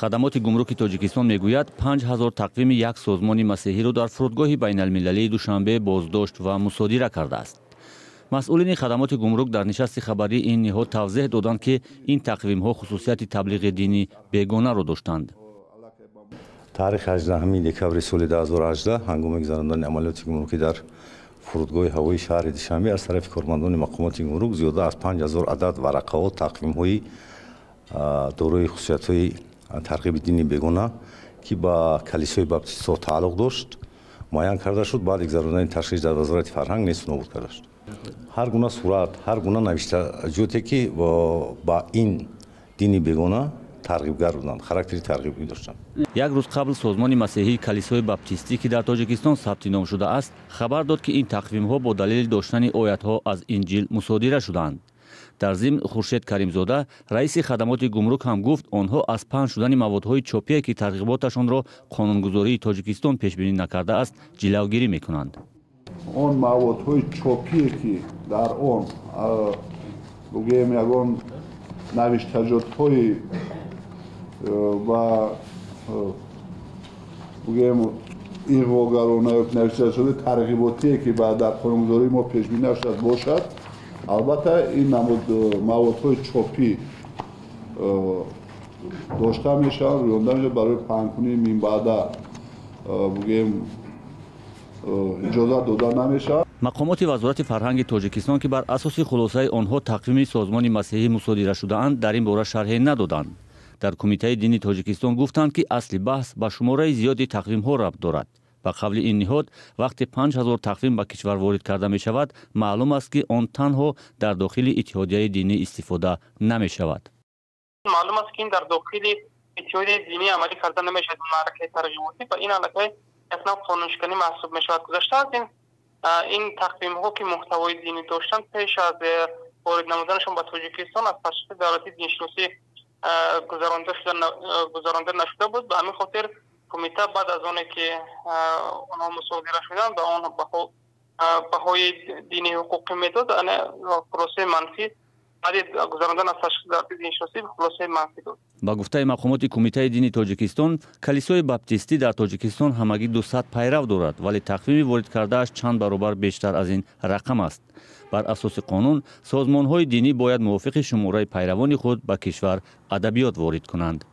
Хадамоти гумруки Тоҷикистон мегӯяд, 5000 тақвими як созмони масеҳиро дар фурудгоҳи байналмилалии Душанбе боздошт ва мусодира кардааст. Масъулини хадамоти гумрук дар нишасти хабарии ин ниҳод тавзеҳ доданд, ки ин тақвимҳо хусусияти таблиғи дини бегонаро доштанд. Таърихи 18 декабри соли 2018, ҳангоми гузарондани амалиёти гумрукӣ дар фурудгоҳи ҳавоии шаҳри Душанбе, аз тарафи кормандони мақомоти гумрук зиёда аз 5000 адад варақаҳо, тақвимҳои дорои хусусиятҳои тарғиби дини бегона, ки ба калисои баптистҳо тааллуқ дошт, муайян карда шуд. Баъди гузарондани ташхис дар Вазорати фарҳанг несту нобуд карда шуд. Ҳар гуна сурат, ҳар гуна навиштаҷоте, ки ба ин дини бегона тарғибгар буданд, характери тарғибӣ доштанд. Як рӯз қабл созмони масеҳии калисои баптистӣ, ки дар Тоҷикистон сабти ном шудааст, хабар дод, ки ин тақвимҳо бо далели доштани оятҳо аз Инҷил мусодира шудаанд. Дар зимн, Хуршед Каримзода, раиси хадамоти гумрук, ҳам гуфт, онҳо аз паҳн шудани маводҳои чопие, ки тарғиботашонро қонунгузории Тоҷикистон пешбинӣ накардааст, ҷилавгирӣ мекунанд. Он маводҳои чопие, ки дар он, бугӯем, ягон навиштаҷотҳои ва, бугӯем, иғвогарона ё навишташудаи тарғиботие, ки дар қонунгузории мо пешбинӣ нашудааст, бошад, албатта, ин намуд маводҳои чопӣ дошта мешаванд, рӯёнда мешавад, барои паҳнкунии минбаъда, бугӯем, иҷозат дода намешавад. Мақомоти Вазорати фарҳанги Тоҷикистон, ки бар асоси хулосаи онҳо тақвими созмони масеҳӣ мусодира шудаанд, дар ин бора шарҳе надоданд. Дар Кумитаи дини Тоҷикистон гуфтанд, ки асли баҳс ба шумораи зиёди тақвимҳо рабт дорад. Ба қавли ин ниҳод, вақте 5000 тақвим ба кишвар ворид карда мешавад, маълум аст, ки он танҳо дар дохили иттиҳодияи динӣ истифода намешавад. Маълум аст, ки ин дар дохили иттиҳодияи динӣ амалӣ карда намешавад, маъракаи тарғиботӣ, ва ин аллакай як нав қонуншиканӣ маҳсуб мешавад. Гузашта аз ин, ин тақвимҳо, ки муҳтавои динӣ доштанд, пеш аз ворид намуданашон ба Тоҷикистон аз ташхиси давлатии диншиносӣ гузаронда нашуда буд. Ба ҳамин хотир кумита баъд аз оне ки онҳо мусодира шуданд, ба он баҳои дини ҳуқуқӣ медод, хулосаи манфӣ, баъди гузарондан аз ташхиси давлатии диншиносӣ хулосаи манфӣ дод. Ба гуфтаи мақомоти Кумитаи дини Тоҷикистон, калисои баптистӣ дар Тоҷикистон ҳамагӣ 200 пайрав дорад, вале тақвими ворид кардааш чанд баробар бештар аз ин рақам аст. Бар асоси қонун, созмонҳои динӣ бояд мувофиқи шумораи пайравони худ ба кишвар адабиёт ворид кунанд.